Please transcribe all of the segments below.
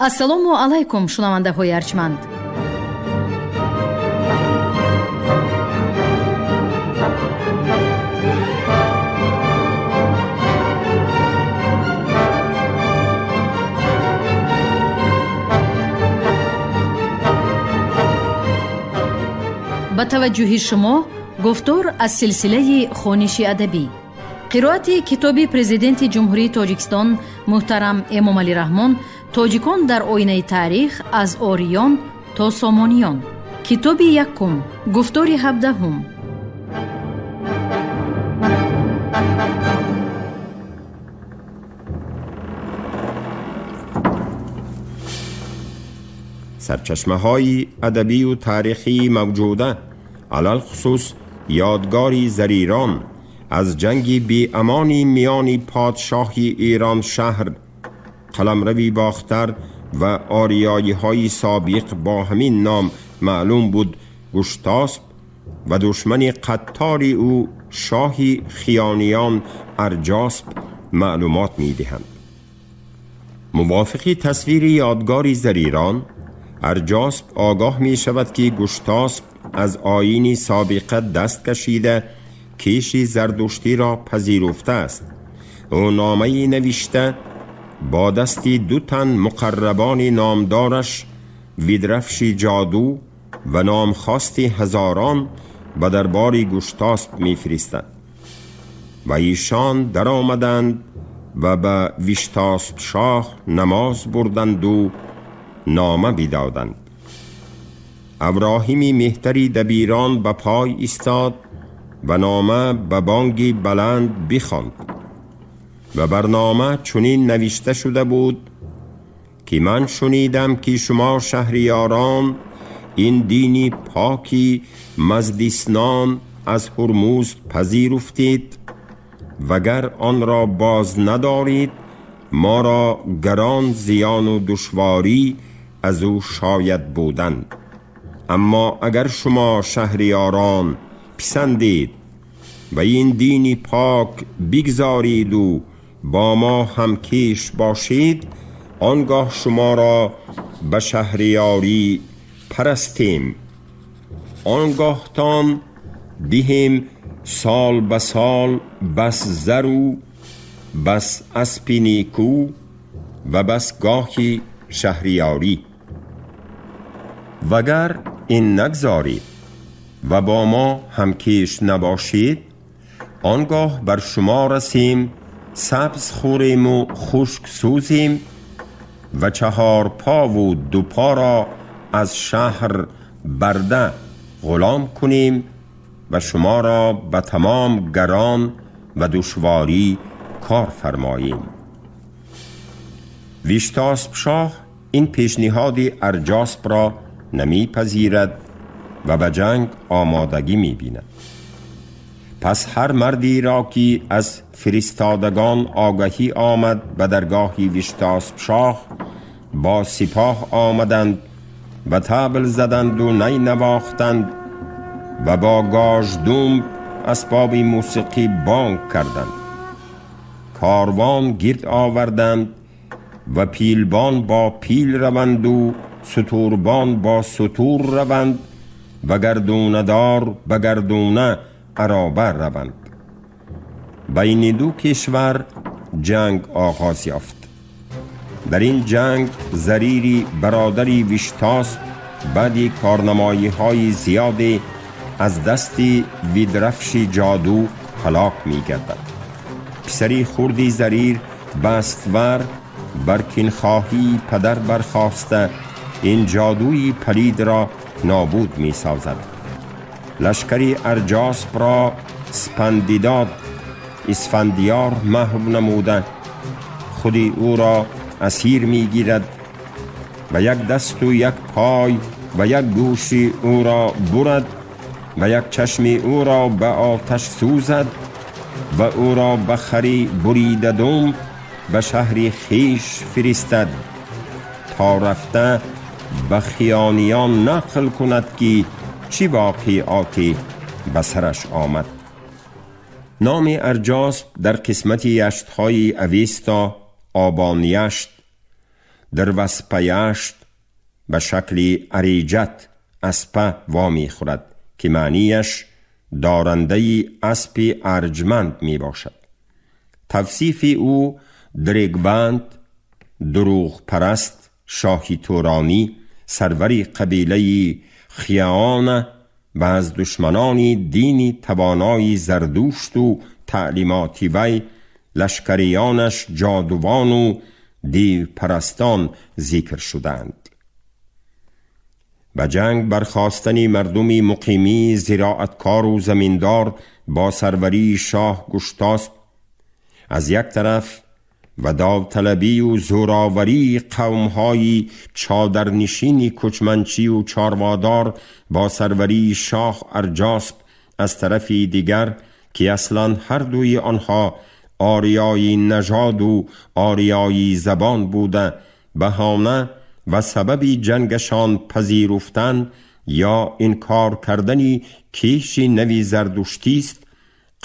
Ассалому алайкум, шунавандаҳои арҷманд. Ба таваҷҷӯҳи шумо гуфтор аз силсилаи хониши адабӣ, қироати китоби Президенти Ҷумҳурии Тоҷикистон муҳтарам Эмомалӣ Раҳмон «Тоҷикон дар оинаи таърих аз ориён то сомониён», китоби якум, гуфтори 17-ум. Сарчашмаҳои адабию таърихии мавҷуда, алалхусус ёдгори Зарирон, аз ҷанги беамони миёни подшоҳи Эрон шаҳр, қаламрави Бохтар ва ориёиҳои собиқ бо ҳамин ном маълум буд, Гуштосп, ва душмани қаттори ӯ, шоҳи Хиёниён Арҷосп, маълумот медиҳанд. Мувофиқи тасвири ёдгори Зарирон, Арҷосп огоҳ мешавад, ки Гуштосп аз оини собиқа даст кашида, киши зардуштиро пазируфтааст. Ӯ номае навишта, бо дасти ду тан муқаррабони номдораш, Видрафши ҷоду ва номхости ҳазорон, ба дарбори Гуштосп мефиристад. Ва ишон даромаданд ва ба Виштосп шоҳ намоз бурданду нома бидоданд. Иброҳими меҳтари дабирон ба пой истод ва нома ба бонги баланд бихонд. Ва барнома чунин навишта шуда буд, ки ман шунидам, ки шумо шаҳриёрон ин дини поки Маздиснон аз Ҳурмузд пазируфтед, вагар онро боз надоред, моро гарон зиёну душворӣ аз ӯ шояд будан. Аммо агар шумо шаҳриёрон писандед ва ин дини пок бигзориду бо мо ҳамкиш бошед, он гоҳ шуморо ба шаҳриёрӣ парастем, он гоҳтон диҳем сол ба сол бас зару бас аспи некӯ ва бас гоҳи шаҳриёрӣ. Вагар ин нагзоред ва бо мо ҳамкиш набошед, он гоҳ бар шумо расем, сабз хӯрему хушк сӯзем ва чаҳор пову ду поро аз шаҳр барда ғулом кунем ва шуморо ба тамом гарон ва душворӣ кор фармоем. Виштосп шоҳ ин пешниҳоди Арҷоспро намепазирад ва ба ҷанг омодагӣ мебинад. Пас ҳар мардеро, ки аз фиристодагон огаҳӣ омад, ба даргоҳи Виштосп шоҳ бо сипоҳ омаданд ва табл заданду най навохтанд ва бо гождумб асбоби мусиқӣ бонг карданд, корвон гирд оварданд ва пилбон бо пил раванду сутурбон бо сутур раванд ва гардунадор ба гардуна ароба раванд. Байни ду кишвар ҷанг оғоз ёфт. Дар ин ҷанг Зарири бародари Виштосп баъди корнамоиҳои зиёде аз дасти Видрафши ҷоду ҳалок мегардад. Писари хурди Зарир Баствар бар кинхоҳии падар бархоста, ин ҷодуи палидро нобуд месозад. Лашкари Арҷоспро Спандидод Исфандиёр маҳв намуда, худи ӯро асир мегирад ва як дасту як пой ва як гӯши ӯро бурад ва як чашми ӯро ба оташ сӯзад ва ӯро ба хари буридадум ба шаҳри хеш фиристад, то рафта ба хиёниён нақл кунад, ки чӣ воқеоте ба сараш омад. Номи Арҷосп дар қисмати яштҳои Авеста Обонияшт, در وسپیشت به شکل اریجت اسپه وامیخورد که معنیش دارنده اسب ارجمند می باشد. توصیف او درگبند، دروغ پرست، شاهی تورانی، سروری قبیله خیانه و از دشمنان دینی توانای زردوشت و تعلیمات وی، لشکریانش جادوان و دیو پرستان ذکر شدند. و جنگ برخواستن مردمی مقیمی زراعتکار و زمیندار با سروری شاه گشتاسب از یک طرف و داوطلبی و زوراوری قومهای چادرنشین کوچمنچی و چاروادار با سروری شاه ارجاسب از طرف دیگر که اصلا هر دوی آنها آریایی نژاد و آریایی زبان بوده، بهانه و سبب جنگشان پذیرفتن یا انکار کردن کیش نوی زردشتی است،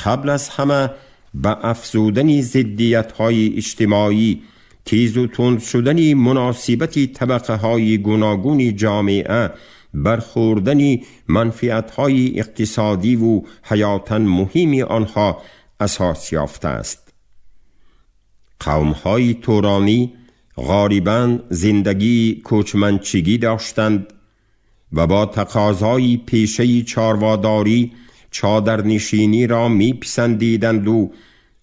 قبل از همه به افزودن ضدیت‌های اجتماعی، تیز و تند شدن مناسبت طبقه‌های گوناگون جامعه، برخوردن منفعت‌های اقتصادی و حیاتاً مهم آنها اساس یافته است. قوم‌های تورانی غالباً زندگی کوچمنچگی داشتند و با تقاضای پیشه چارواداری چادرنشینی را میپسندیدند و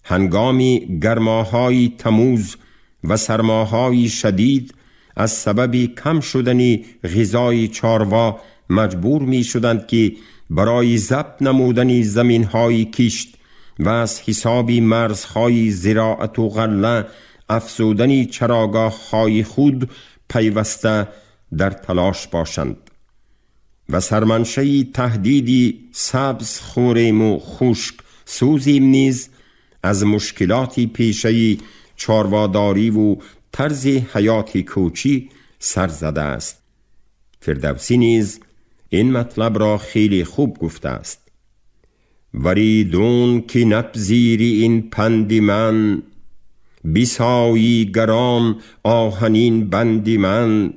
هنگام گرماهای تموز و سرماهای شدید از سبب کم شدن غذای چاروا مجبور می شدند که برای ضبط نمودن زمینهای کشت و از حساب مرزهای زراعت و غله افزودن چراگاه‌های خود پیوسته در تلاش باشند و سرمنشه تهدیدی سبز خوریم و خشک سوزیم نیز از مشکلات پیشه چارواداری و طرز حیات کوچی سر زده است. فردوسی نیز این مطلب را خیلی خوب گفته است: وریدون که نپذیری این پند من، بسایی گران آهنین بند من،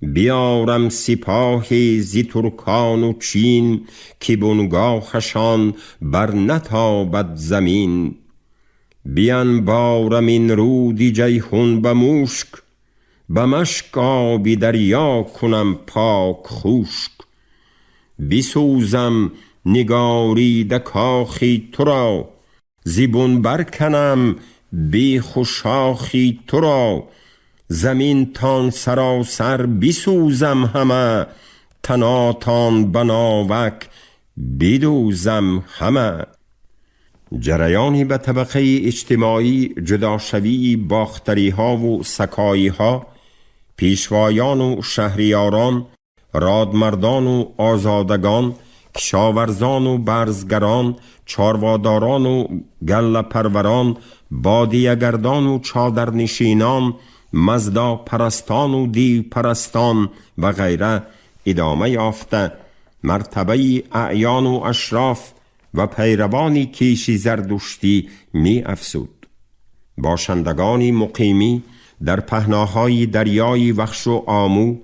بیارم سپاه ز ترکان و چین، که بنگاهشان بر نتابد زمین. بیانبارم این رود جیحون به مشک، به مشک آب دریا کنم پاک خشک. بسوزم نگاریده کاخی تو را، ز بن برکنم بیخ و شاخی تو را. زمین تان سراسر بسوزم همه، تناتان بناوک بدوزم همه. جریانی به طبقه اجتماعی جداشوی باختری ها و سکایی ها، پیشوایان و شهریاران، رادمردان و آزادگان، کشاورزان و برزگران، چارواداران و گله پروران، بادیه‌گردان و چادرنشینان، مزدا پرستان و دیو پرستان و غیره ادامه یافته، مرتبه اعیان و اشراف و پیروان کیش زردشتی می افزود. باشندگان مقیمی در پهناهای دریای وخش و آمو،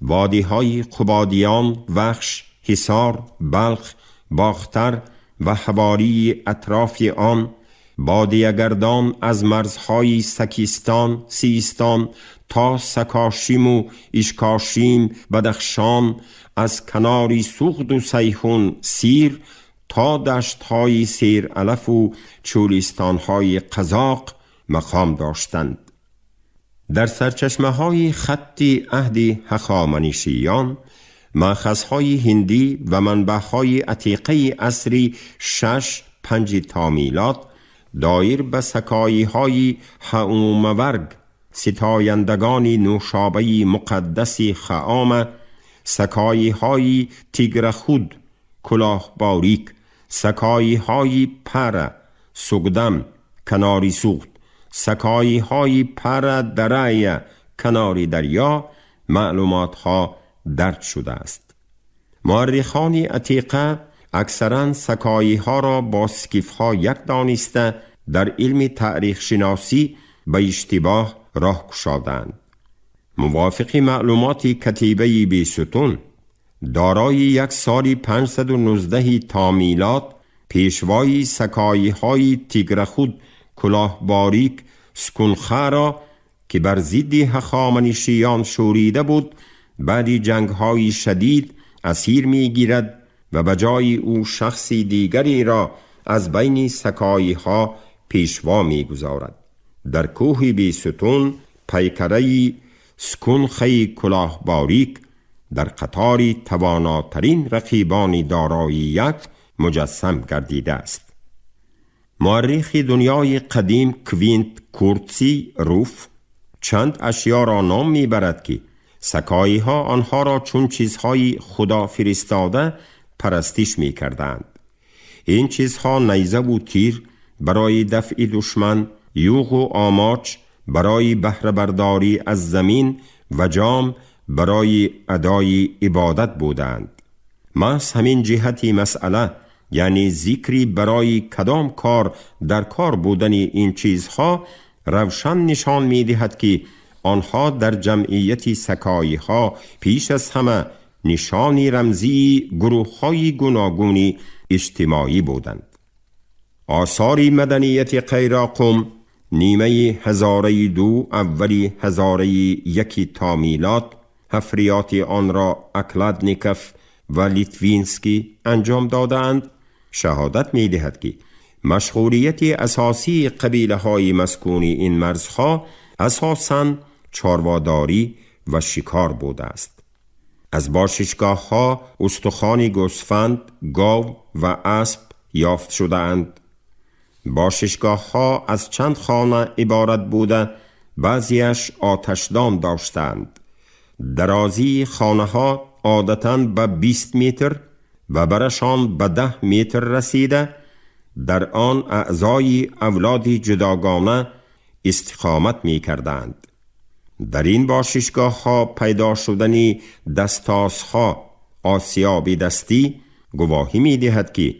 وادیهای قبادیان، وخش، حصار، بلخ، باختر و حواری اطراف آن، بادیه‌گردان از مرزهای سکیستان، سیستان تا سکاشیم و ایشکاشیم، بدخشان، از کناری سغد و سیحون سیر تا دشتهای سیر علف و چولیستانهای قزاق مقام داشتند. در سرچشمه های خط عهد هخامنشیان، مأخذهای هندی و منبعهای عتیقه عصر 6-5 تا میلاد دایر به سکایی های هاومورگ، ستایندگان نوشابه مقدس خعام، سکایی های تیگرخود کلاه باریک، سکایی های پر سگدم کناری سوخت، سکایی های پر درای کناری دریا معلومات ها درج شده است. مورخان عتیقه اکثرا سکایی ها را با سکیف ها یک دانسته در علم تاریخ شناسی به اشتباه راه گشادند. Мувофиқи маълумоти катибаи Бесутун, дорои як соли 519 تا میلاد پیشوای سکایی های تیگرخود کلاه باریک سکونخه را که بر ضد هخامنشیان شوریده بود، بعدی جنگ های شدید اسیر می گیرد و به جای او شخصی دیگری را از بین سکایی ها پیشوا می گذارد. در کوه بیستون پیکره سکونخه کلاه باریک در قطار تواناترین رقیبان دارای یک مجسم گردیده است. مورخ دنیای قدیم کوینت کورتسی روف چند اشیا را نام میبرد که سکایی ها آنها را چون چیزهای خدا فرستاده پرستش می کردند. این چیزها نیزه و تیر برای دفع دشمن، یوغ و آماچ برای بهره برداری از زمین و جام برای ادای عبادت بودند. محض همین جهتی مسئله، یعنی ذکری برای کدام کار در کار بودن این چیزها، روشن نشان می دهد که آنها در جمعیت سکایی ها پیش از همه نشانی رمزی گروه های گوناگونی اجتماعی بودند. آثار مدنیت قیراقم نیمه هزاره دو اولی هزاره یکی تا میلاد، حفریات آن را اکلادنیکف و لیتوینسکی انجام دادند، شهادت می دهد که مشغولیت اساسی قبیله های مسکونی این مرزها اساساً چارواداری و شکار بوده است. از باششگاه ها استخوان گوسفند، گاو و اسب یافت شده اند. باششگاه ها از چند خانه عبارت بوده، بعضیش آتشدان داشتند. درازی خانه ها عادتاً به 20 متر و برشان به 10 متر رسیده، در آن اعضای اولاد جداگانه استقامت می کردند. در این باششگاه ها پیدا شدن دستاس ها آسیاب دستی گواهی می دهد که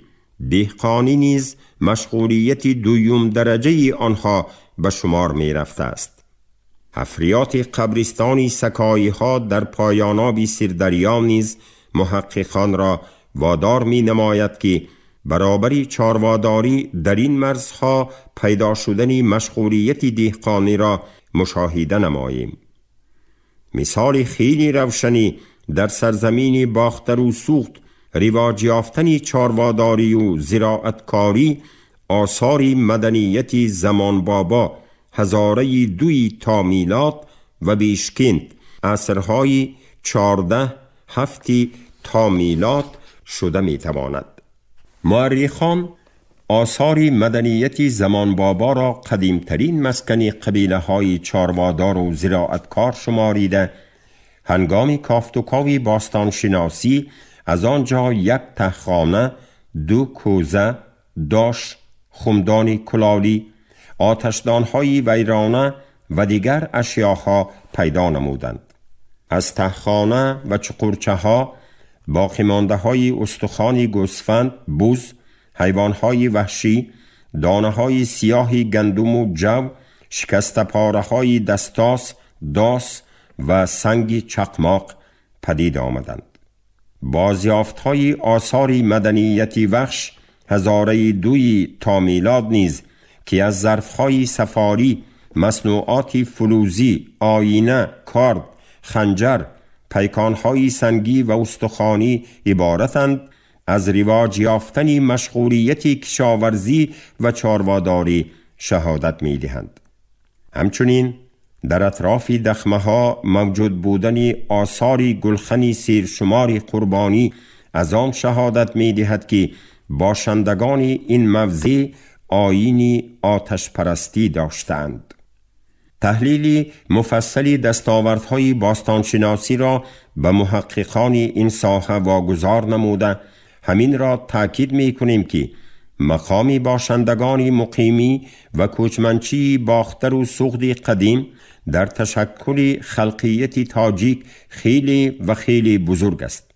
دهقانی نیز مشغولیت دویم درجه آنها به شمار می رفته است. حفریات قبرستانی سکایی ها در پایاناب سیردریا نیز محققان را وادار می نماید که برابری چارواداری در این مرزها پیدا شدن مشغولیت دهقانی را مشاهده نماییم. مثال خیلی روشنی در سرزمین باختر و سوخت رواج یافتن چارواداری و زراعتکاری آثار مدنیت زمان بابا هزاره دوی تا میلاد و بیشکند عصرهای 14 7 تا میلاد شده میتواند. مورخان آثار مدنیت زمان بابا را قدیمترین مسکن قبیله های چاروادار و زراعتکار شماریده، هنگام کافت و کاوی باستان شناسی از آنجا یک تهخانه، 2 کوزه، داش، خمدان کلالی، آتشدانهای ویرانه و دیگر اشیاها پیدا نمودند. از تهخانه و چقورچه ها باقی مانده های استخوان گوسفند، بز، حیوانهای وحشی، دانه های سیاه گندم و جو، شکسته پاره های دستاس، داس و سنگ چقماق پدید آمدند. بازیافت های آثار مدنیت وخش هزاره دوی تا میلاد نیز که از ظرفهای سفاری، مصنوعات فلوزی، آینه، کارد، خنجر، پیکانهای سنگی و استخوانی عبارتند از رواج یافتن مشغولیت کشاورزی و چارواداری شهادت می دهند. همچنین در اطراف دخمه ها موجود بودن آثار گلخن سیرشمار قربانی از آن شهادت می دهد که باشندگان این موضع آیین آتش پرستی داشتند. تحلیل مفصل دستاوردهای باستانشناسی را به محققان این ساحه واگذار نموده، همین را تاکید می کنیم که مقام باشندگان مقیمی و کوچمنچی باختر و سغد قدیم در تشکل خلقیت تاجیک خیلی و خیلی بزرگ است.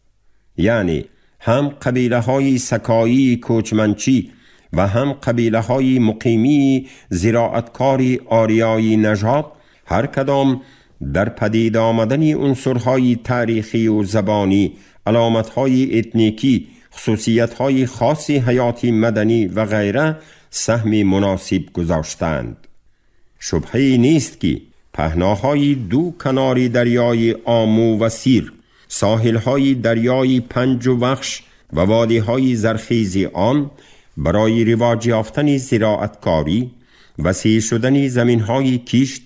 یعنی هم قبیله های سکایی کوچمنچی و هم قبیله های مقیمی زراعتکاری آریایی نژاد هر کدام дар падид омадани унсурҳои таърихию забонӣ, аломатҳои этникӣ, хусусиятҳои хоси ҳаёти маданӣ ва ғайра саҳми муносиб гузоштаанд. Шубҳае нест, ки паҳноҳои ду канори дарёи Омӯ ва Сир, соҳилҳои дарёи Панҷу Вахш ва водиҳои зархези он барои ривоҷ ёфтани зироаткорӣ, васеъ шудани заминҳои кишт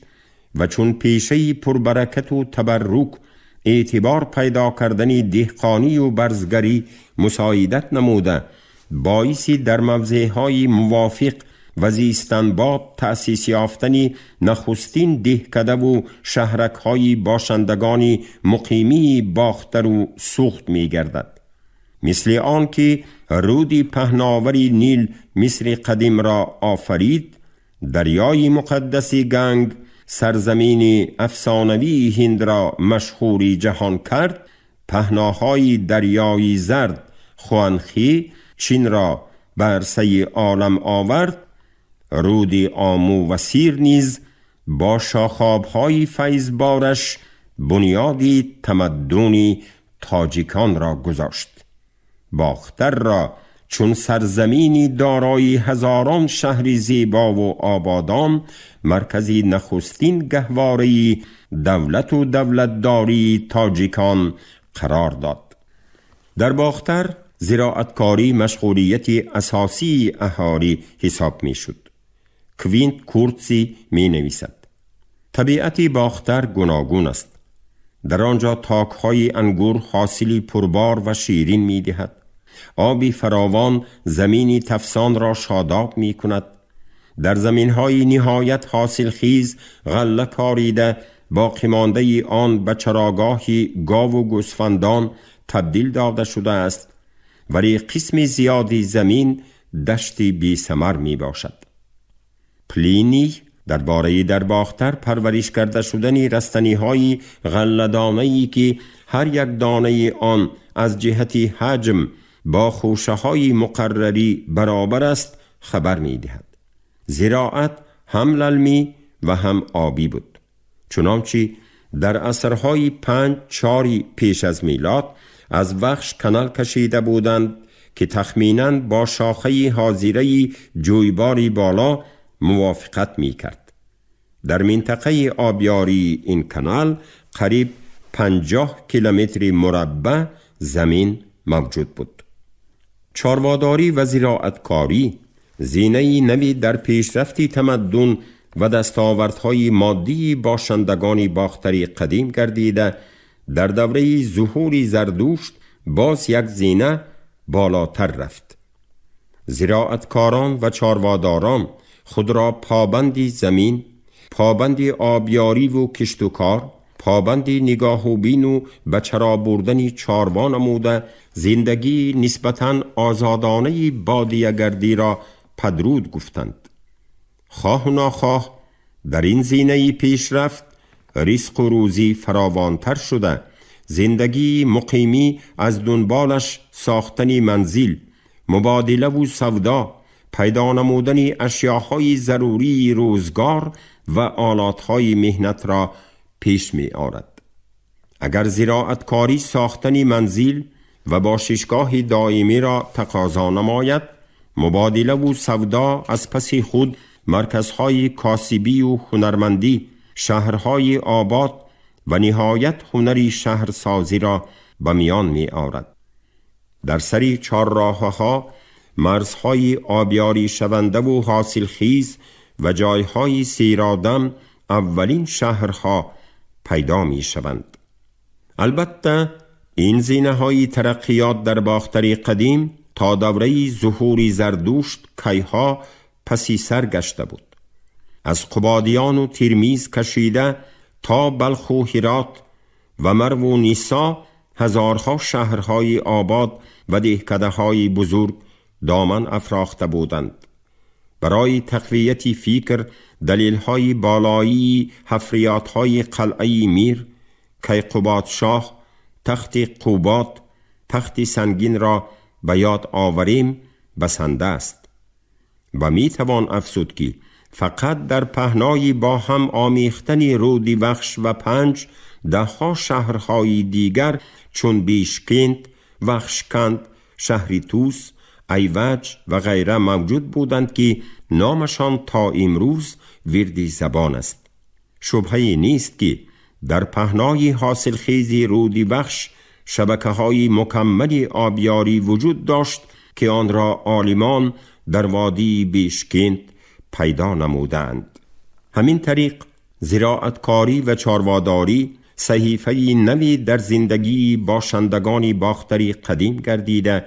ва чун пешаи пурбаракату табаррук эътибор пайдо кардани деҳқонию барзгарӣ мусоидат намуда, боиси дар мавзеъҳои мувофиқ ва зистанбоб таъсис ёфтани нахустин деҳкадаву шаҳракҳои бошандагони муқимии Бохтару Суғд мегардад. Мисли он ки руди паҳновари Нил Мисри қадимро офарид, дарёи муқаддаси Ганг сарзамини афсонавии Ҳиндро машҳури ҷаҳон кард, паҳноҳои дарёи Зард, Хуанхи, Чинро ба арсаи олам овард, руди Омӯ ва Сир низ бо шохобҳои файзбораш бунёди тамаддуни тоҷиконро гузошт. Бохтарро чун сарзамини дорои ҳазорон шаҳри зебову ободон, маркази нахустин гаҳвораи давлату давлатдории тоҷикон қарор дод. Дар Бохтар зироаткорӣ машғулияти асосии аҳолӣ ҳисоб мешуд. Квинт Куртсий менависад: табиати Бохтар гуногун аст. Дар он ҷо токҳои ангур ҳосили пурбор ва ширин медиҳад. Оби фаровон замини тафсонро шодоб мекунад. Дар заминҳои ниҳоят ҳосилхез ғалла корида, боқимондаи он ба чарогоҳи гову гӯсфандон табдил дода шудааст, вале қисми зиёди замин дашти бесамар мебошад. Плиний дар бораи дар Бохтар парвариш карда шудани растаниҳои ғалладонае, ки ҳар як донаи он аз ҷиҳати ҳаҷм бо хӯшаҳои муқаррарӣ баробар аст, хабар медиҳад. Зироат ҳам лалмӣ ва ҳам обӣ буд. Чунончи дар асрҳои 5-4 пеш аз милод аз Вахш канал кашида буданд, ки тахминан бо шохаи ҳозираи ҷӯйбори боло мувофиқат мекард. Дар минтақаи обёрии ин канал қариб 50 километри мураббаъ замин мавҷуд буд. Чорводорӣ ва зироаткорӣ зинаи нави дар пешрафти тамаддун ва дастовардҳои моддии бошандагони Бохтари қадим гардида, дар давраи зуҳури Зардушт боз як зина болотар рафт. Зироаткорон ва чорводорон худро побанди замин, побанди обёриву киштукор, побанди нигоҳубину ба чаро бурдани чорво намуда, зиндагии нисбатан озодонаи бодиягардиро падруд гуфтанд. Хоҳу нохоҳ дар ин зинаи пешрафт ризқу рӯзӣ фаровонтар шуда, зиндагии муқимӣ аз дунболаш сохтани манзил, мубодилаву савдо, пайдо намудани ашёҳои зарурии рӯзгор ва олатҳои меҳнатро пеш меорад. Агар зироаткорӣ сохтани манзил ва бошишгоҳи доимиро тақозо намояд, мубодилаву савдо аз паси худ марказҳои косибию ҳунармандӣ, шаҳрҳои обод ва ниҳоят ҳунари шаҳрсозиро ба миён меорад. Дар сари чорроҳаҳо, марзҳои обёришавандаву ҳосилхез ва ҷойҳои серодам аввалин шаҳрҳо пайдо мешаванд. Албатта, ин зинаҳои тараққиёт дар Бохтари қадим то давраи зуҳури Зардушт кайҳо паси сар гашта буд. Аз Қубодиёну Тирмиз кашида то Балху Ҳирот ва Марву Нисо ҳазорҳо шаҳрҳои обод ва деҳкадаҳои бузург доман афрохта буданд. Барои тақвияти фикр далелҳои болоии ҳафриётҳои қалъаи Мир Кайқубодшоҳ, тахти Қубод, тахти Сангинро ба ёд оварем басанда аст ва метавон афзуд, ки فقط در پهنای با هم آمیختن رودی وخش و پنج، دهها شهرهای دیگر چون بیشکند، وخشکند، شهری توس، ایوج و غیره موجود بودند که نامشان تا امروز وردی زبان است. شبهه نیست که در پهنای حاصلخیزی رودی وخش شبکه های مکمل آبیاری وجود داشت که آن را عالمان در وادی بیشکند پیدا نمودند. همین طریق زراعتکاری و چارواداری صحیفه نوی در زندگی باشندگان باختری قدیم گردیده،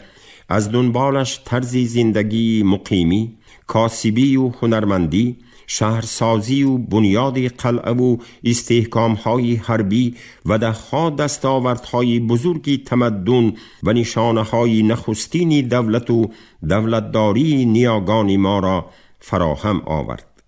از دنبالش طرز زندگی مقیمی، کاسبی و هنرمندی، شهرسازی و بنیاد قلعه و استحکام‌های حربی و دهها دستاوردهای بزرگ تمدن و نشانه‌های نخستین دولت و دولتداری نیاگان ما را فراهم آورد.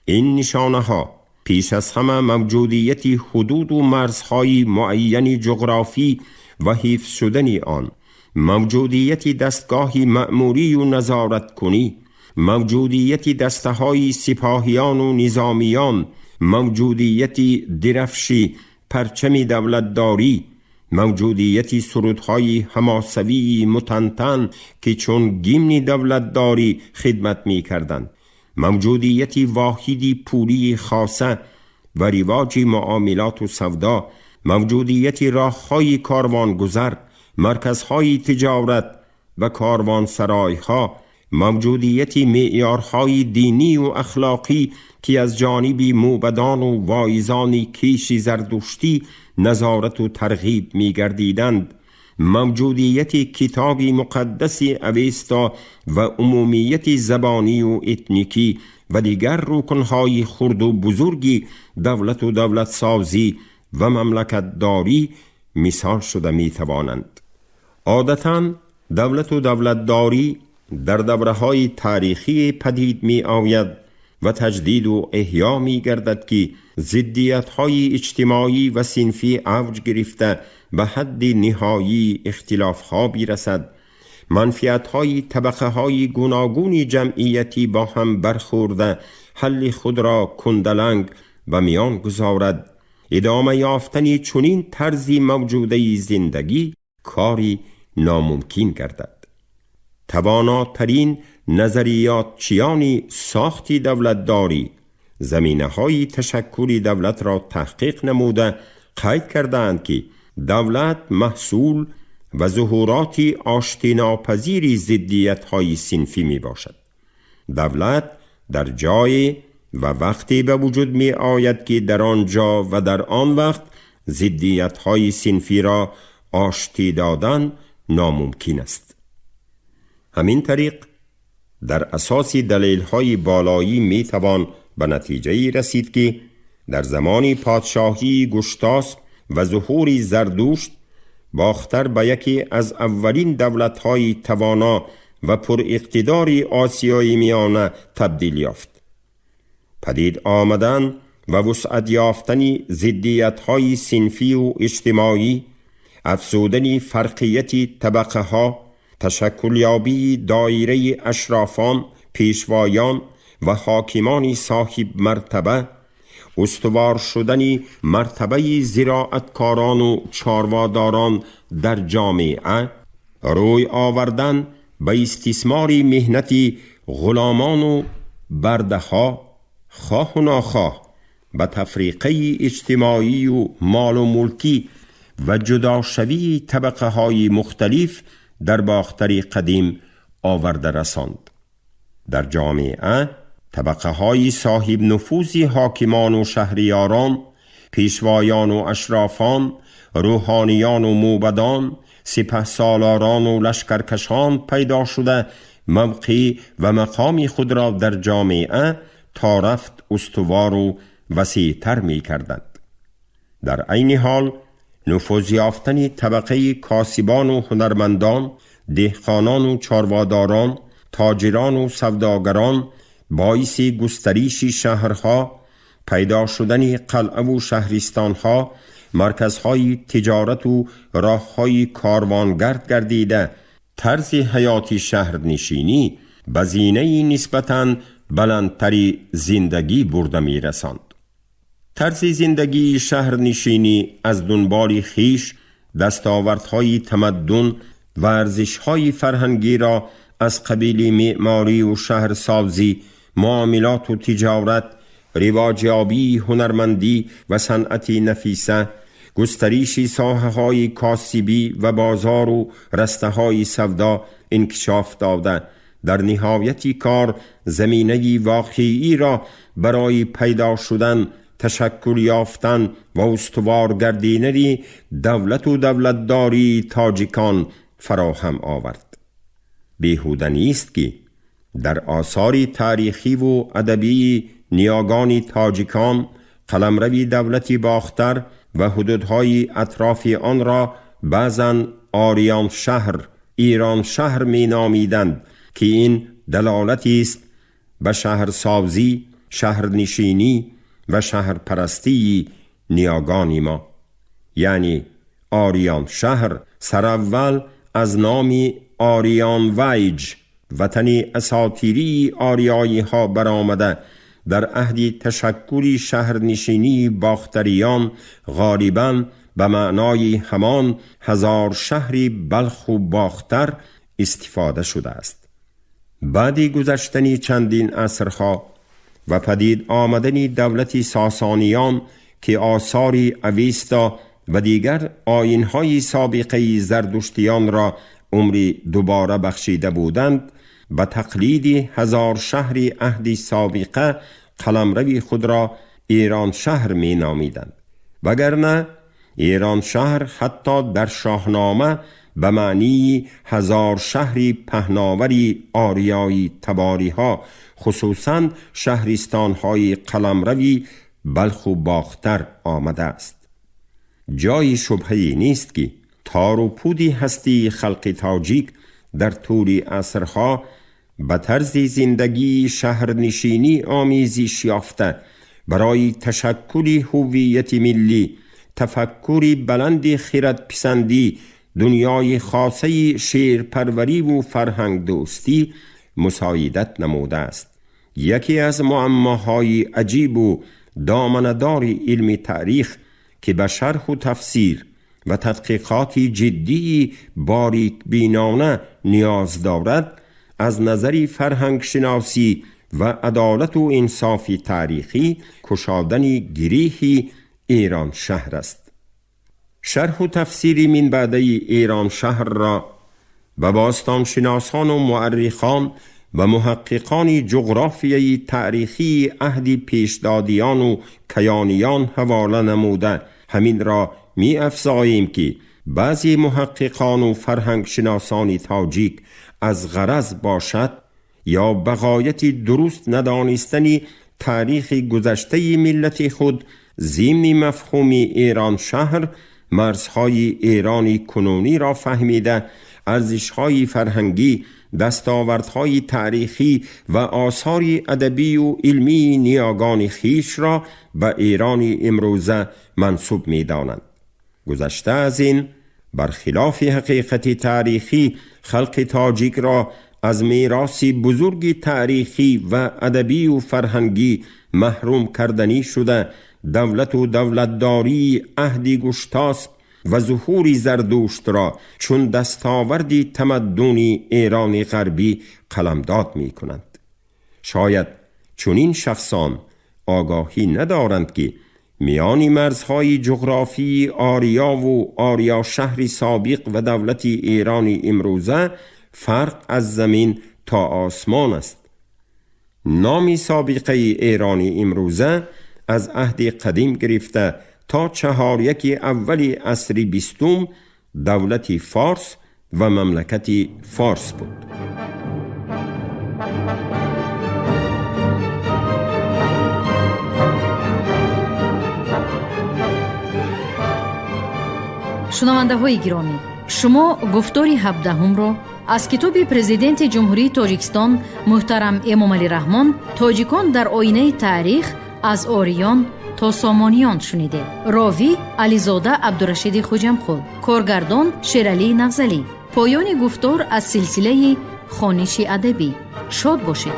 این نشانه‌ها پیش از همه موجودیت حدود و مرزهای معین جغرافی و حفظ شدن آن، موجودیت دستگاه مأموری و نظارت کنی، موجودیت دسته‌های سپاهیان و نظامیان، موجودیت درفشی پرچم دولتداری، موجودیت سرودهای حماسوی متنتن که چون گیمن دولتداری خدمت می کردند، موجودیت واحدی پولی خاصه و رواج معاملات و سودا، موجودیت راه‌های کاروانگذر، مرکزهای تجارت و کاروانسرای‌ها، موجودیت معیارهای دینی و اخلاقی که از جانب موبدان و واعظان کیش زردشتی نظارت و ترغیب می‌گردیدند، موجودیت کتاب مقدس اوستا و عمومیت زبانی و اتنیکی و دیگر رکن‌های خرد و بزرگی دولت و دولت سازی و مملکت داری مثال شده می‌توانند. عادتاً دولت و دولتداری در دوره‌های تاریخی پدید می‌آید و تجدید و احیا می‌گردد که ضدیت‌های اجتماعی و صنفی اوج گرفته به حد نهایی اختلاف‌ها برسد، منفعت‌های طبقه‌های گوناگون جمعیتی با هم برخورده حل خود را کندلنگ و میان گذارد. ادامه یافتن چنین طرزی موجوده زندگی کاری ناممکن گردد. تواناترین نظریات چیانی ساختی دولتداری زمینه های تشکل دولت را تحقیق نموده قید کردند که دولت محصول و ظهورات آشتیناپذیر ضدیت های صنفی می باشد. دولت در جای و وقتی به وجود می آید که در آنجا و در آن وقت ضدیت های صنفی را آشتی دادن ناممکن است. همین طریق در اساس دلیل های بالایی می توان به نتیجه رسید که در زمان پادشاهی گشتاسب و ظهور زردشت، باختر به یکی از اولین دولت‌های توانا و پر اقتدار آسیای میانه تبدیل یافت. پدید آمدن و وسعت یافتن ضدیت‌های صنفی و اجتماعی، افزودن فرقیت طبقه‌ها، تشکلیابی دایره اشرافان، پیشوایان و حاکمان صاحب مرتبه، استوار شدن مرتبه زراعتکاران و چارواداران در جامعه، روی آوردن به استثمار مهنت غلامان و برده‌ها، خواه و ناخواه به تفریقه اجتماعی و مال و ملکی و جداشوی طبقه های مختلف در باختر قدیم آورده رساند. در جامعه طبقه های صاحب نفوذ حاکمان و شهریاران، پیشوایان و اشرافان، روحانیان و موبدان، سپه سالاران و لشکرکشان پیدا شده موقع و مقام خود را در جامعه تا رفت استوار و وسیع‌تر می کردند. در عین حال نفوذ یافتن طبقه کاسبان و هنرمندان، دهقانان و چارواداران، تاجران و سوداگران باعث گسترش شهرها، پیدا شدن قلعه و شهرستانها، مرکزهای تجارت و راههای کاروانگرد گردیده طرز حیات شهرنشینی به زینه نسبتاً баландтари зиндагӣ бурда мерасонд. Тарзи зиндагии шаҳрнишинӣ аз дунболи хиш дастовардҳои тамаддун ва арзишҳои фарҳангиро аз қабили меъморию шаҳрсозӣ, муомилоту тиҷорат, ривоҷёбии ҳунармандӣ ва санъати нафиса, густариши соҳаҳои косибӣ ва бозору растаҳои савдо инкишоф дода, дар ниҳояти кор заминаи воқеиро барои пайдо шудан, ташаккул ёфтан ва устувор гардидани давлату давлатдории тоҷикон фароҳам овард. Беҳуда нест, ки дар осори таърихиву адабии ниёгони тоҷикон қаламрави давлати Бохтар ва ҳудудҳои атрофи онро баъзан Ориёншаҳр, Ироншаҳр меномиданд, ки ин далолатист ба шаҳрсозӣ, шаҳрнишинӣ ва шаҳрпарастии ниёгони мо. Яъне Ориёншаҳр сараввал аз номи Ориёнвайҷ, ватани асотирии ориёиҳо баромада, дар аҳди ташаккули шаҳрнишинии бохтариён ғолибан ба маънои ҳамон ҳазор шаҳри Балху Бохтар истифода шудааст. Баъди гузаштани чандин асрҳо ва падид омадани давлати Сосониён, ки осори Авеста ва дигар оинҳои собиқаи зардуштиёнро умри дубора бахшида буданд, ба тақлиди ҳазор шаҳри аҳди собиқа қаламрави худро Эроншаҳр меномиданд. Вагарна Эроншаҳр ҳатто дар Шоҳнома ба маънии ҳазор шаҳри паҳновари ориёи табориҳо, хусусан шаҳристонҳои қаламрави Балху Бохтар омадааст. Ҷои шубҳае нест, ки тору пуди ҳастии халқи тоҷик дар тӯли асрҳо ба тарзи зиндагии шаҳрнишинӣ омезиш ёфта, барои ташаккули ҳуввияти миллӣ, тафаккури баланди хиратписандӣ, дунёи хосаи шеърпарвариву фарҳангдӯстӣ мусоидат намудааст. Яке аз муаммоҳои аҷибу доманадори илми таърих, ки ба шарҳу тафсир ва тадқиқоти ҷиддии борикбинона ниёз дорад, аз назари фарҳангшиносӣ ва адолату инсофи таърихӣ кушодани гиреҳи Эроншаҳр аст. Шарҳу тафсири минбаъдаи Эроншаҳрро ба бостоншиносону муаррихон ва муҳаққиқони ҷуғрофияи таърихии аҳди пешдодиёну каёниён ҳавола намуда, ҳаминро меафзоем, ки баъзе муҳаққиқону фарҳангшиносони тоҷик аз ғараз бошад ё ба ғояти дуруст надонистани таърихи гузаштаи миллати худ, зимни мафҳуми Эроншаҳр марзҳои Эрони кунуниро фаҳмида, арзишҳои фарҳангӣ, дастовардҳои таърихӣ ва осори адабию илмии ниёгони хишро ба Эрони имрӯза мансуб медонанд. Гузашта аз ин, бархилофи ҳақиқати таърихӣ, халқи тоҷикро аз мероси бузурги таърихӣ ва адабию фарҳангӣ маҳрум карданӣ шуда, давлату давлатдории аҳди Гуштосп ва зуҳури Зардуштро чун дастоварди тамаддуни Эрони ғарбӣ қаламдод мекунанд. Шояд чунин шахсон огоҳӣ надоранд, ки миёни марзҳои ҷуғрофии Ориёву Ориёшаҳри собиқ ва давлати Эрони имрӯза фарқ аз замин то осмон аст. Номи собиқаи Эрони имрӯза аз аҳди қадим гирифта то чаҳоряки аввали асри бистум давлати Форс ва мамлакати Форс буд. Шунавандаҳои гиромӣ, шумо гуфтори ҳабдаҳумро аз китоби Президенти Ҷумҳурии Тоҷикистон муҳтарам Эмомалӣ Раҳмон «Тоҷикон дар оинаи таърих аз ориён то сомониён» шунидед. Ровӣ Ализода Абдурашиди Хуҷамқул, коргардон Шералии Навзалӣ. Поёни гуфтор аз силсилаи хониши адабӣ. Шод бошед.